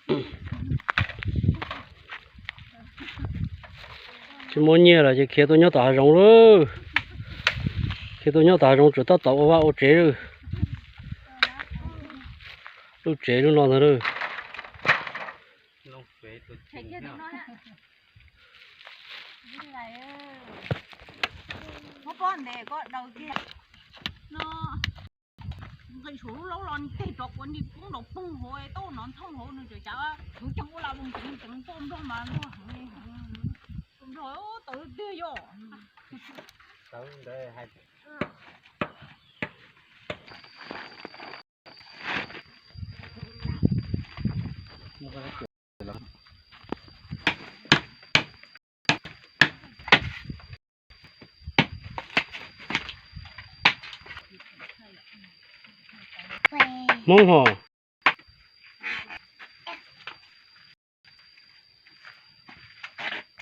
Tsis muaj nyiaj lawm ces khiav tuaj nyob tom hav zoov lawm. Khiav tuaj nyob tom hav zoov tsuas tab tom ua vaj ua tsev lawm. Lub tsev lub no ntag lawm. Muab pob ntes koj daws kiag. No, nqis saum lub laub los nteg rov kuv ni poob nraum poog hauv, tau nov nthooj hauv nws tseem cav kuv ceev ua las voos ceev ceev poj nplog mas luag heev, poj nplog tau tiag yom. Hmoob ho,